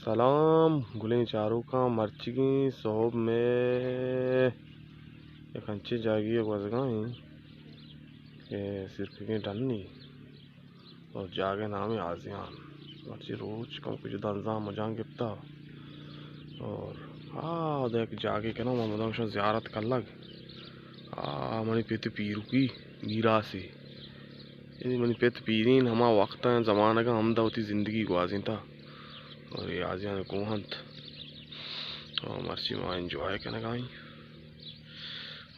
سلام گلیں چاروکاں، مرچیگیں سہب مئے یک انچیں جاگہے ءَ گوزگا ایں کہ سرکگیں ڈنے اور جاگہ نام آزیان۔ مرچی روچ کم کچھ دنزاں مجاں گپتا اور آ دہ یک جاگہے کناں، ما مدام شاں زیارت کلگ۔ آ منی پت پیرکی میراثے۔ اے منی پت پیرین ہما وقتاں زمانگاں ہمدا وتی زندگی گوازینتا اور اے آزیان کوہ انت۔ اور مرچی ما انجوائے کنگا ایں۔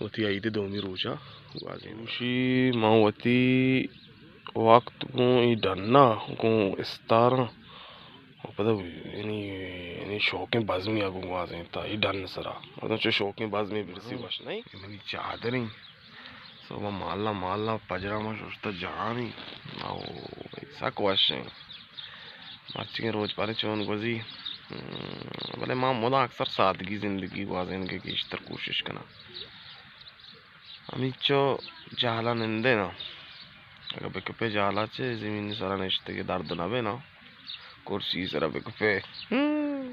وتی عید دومی روچا گوازین۔ گوشی ما وتی وقت گوں اے ڈنا گوں استاراں و پدا یعنی، یعنی شوکیں بزمے ءَ گوں گوازینتا اے ڈن سرا۔ مطلب چو شوکیں بزمے برسی وش نہیں۔ اے منی چادریں۔ صبح مالا مالا پجرا ما ششتا جانی۔ او بھئی سک وشیں۔ مرچیگیں روچ پارے چون گوزی۔ ہم، بلے ما مدام اکثر سادگی زندگی گوازینگے گیشتر کوشش کناں۔ ہمیچو جہلا نندے نا۔ اگہ بکپے جہلا چہ زمین سرا نشتگے درد نہ بے نا۔ کرسی سرا بکپے۔ ہم۔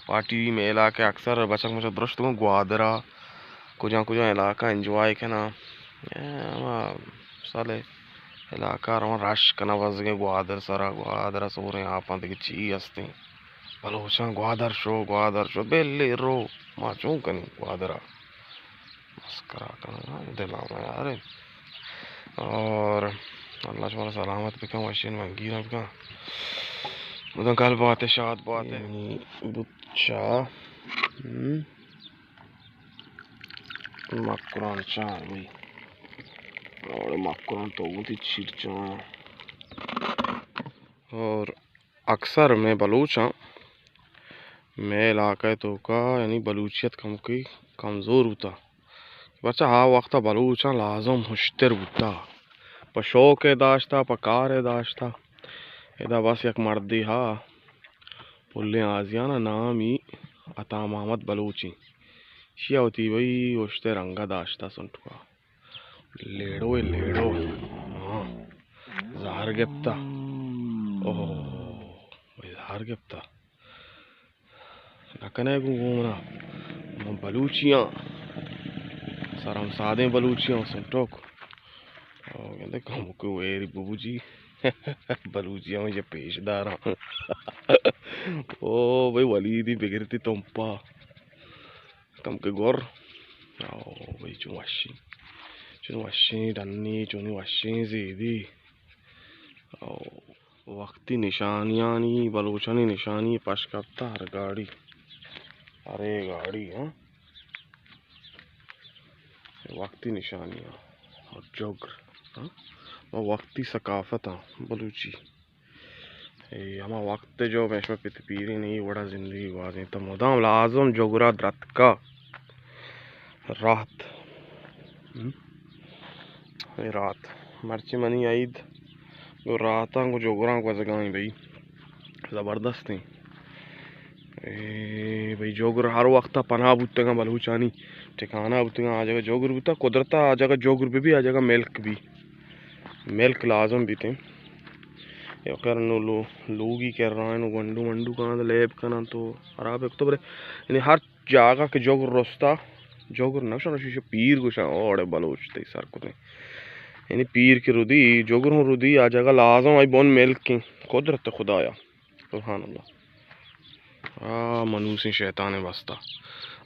پارٹی مئے علاقہ اکثر بچک مچک درشت گوں گوادرا۔ کجا کجا علاقہ انجوائے کنا۔ اے ہما سالے علاقہ رواں رش کنا بزگیں گوادر سرا، گوادرا سوریں آپاں دگہ چی ہستیں۔ بلوچاں گوادر شو، گوادر شو، بلے رو، ما چون کنیں گوادرا؟ مسکرا کنگا، دل ءَ ما یار۔ اور اللہ شمارا سلامت بکن، وشین منگیراں بکن۔ مدام گل باتے، شاد باتے۔ یعنی بچا، ہم، مکران چاں بھئی۔ اور مکران تو بوتی چیر چاں۔ اور اکثر مئے بلوچاں، مئے علاقہ ءِ توکا یعنی بلوچیت کمکے کمزور بوتا، پرچا آ وختا بلوچاں لازم ہشتر بوتا، پہ شوق ءَ داشتا، پہ کار ءَ داشتا۔ ادا بس یک مردے ہا پلیں آزیان ءَ، نامی عطا محمد بلوچیں، شیا وتی بھئی ہشتر انگا داشتا سنٹکا۔ لیڑو اے لیڑو۔ ہاں۔ زہر گپتا۔ اوہ، بھئی زہر گپتا۔ نہ کنے گوں گوں منا۔ من بلوچیاں۔ سرم سادیں بلوچیاں سنٹوک۔ او گندے کمکے ویری ببو جی۔ بلوچیاں من پیش داراں۔ او بھئی ولیدی بگرتی تمپا۔ کمکے گور۔ او بھئی چون وشیں، چون وشیں ڈنی، چونی وشیں زیدی۔ او وقتی نشانیانی، بلوچانی نشانی پش کپتا ہر گاڑی، ہرے گاڑی، ہاں۔ وقتی نشانیاں اور جگر، ہاں۔ ما وقتی ثقافت ہاں بلوچی۔ اے ہما وقت جو مئے شمئے پت پیرین اے وڑا زندگی گوازینتا، مدام لازم جگرا درتکا رات۔ ہم؟ اے رات۔ مرچی منی عید گوں راتاں گوں جگراں گوزگائیں بھئی۔ زبردستیں۔ اے بھئی جگر ہر وقتا پناہ بوتگاں بلوچانی ٹھکانہ بوتگاں، آ جگہ جگر بوتا، قدرتا آ جگہ جگر بہ بی، آ جگہ ملک بی۔ ملک لازم بیتیں۔ اے خیر نو لو-، لوگی کرائیں نو گونڈو منڈو کاں لیب کناں تو خراب ہے تو برے۔ یعنی ہر جاگہ کہ جگر رستا، جگر نہ گوشاں، شیشہ پیر گوشاں، اوڑے بلوچ تئی سر کتیں۔ یعنی پیر کہ ردی، جگر ہوں ردی، آ جگہ لازم آئی بن ملکیں۔ قدرت خدایا۔ سبحان اللہ۔ آ منوسیں شیطانیں بستہ۔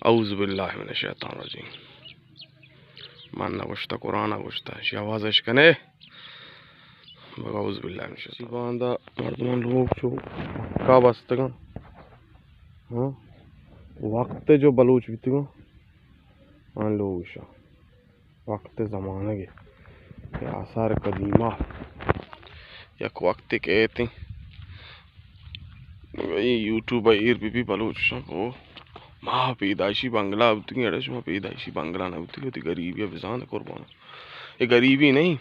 اعوذ باللہ من الشیطان الرجیم۔ من نہ گوشتہ، قرآن ءَ گوشتہ، اشی آواز اش کنے۔ بگا اعوذ باللہ من الشیطان۔ باندا مردمان لوگ چو پکا بستگاں۔ ہاں؟ وقت جو بلوچ بیتگاں، آن لوگ شاں۔ وقت زمانگ ءِ آثار قدیمہ۔ یک وقتے کئیت ایں، اے یوٹیوب ءَ ایر بہ بی بلوچ شاں، او ما پیدائشی بنگلہ بوتگیں، اڑے شما پیدائشی بنگلہ نہ بوتگیں، وتی غریبی ءَ بزان قربان۔ اے غریبی نہیں،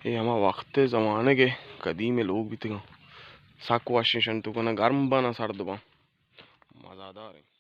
اے ہما وقت زمانگ ءِ قدیم لوگ بیتگاں۔ سک وشیں شنتو کناں، گرم بانا سرد باں۔ مزہ دار ایں۔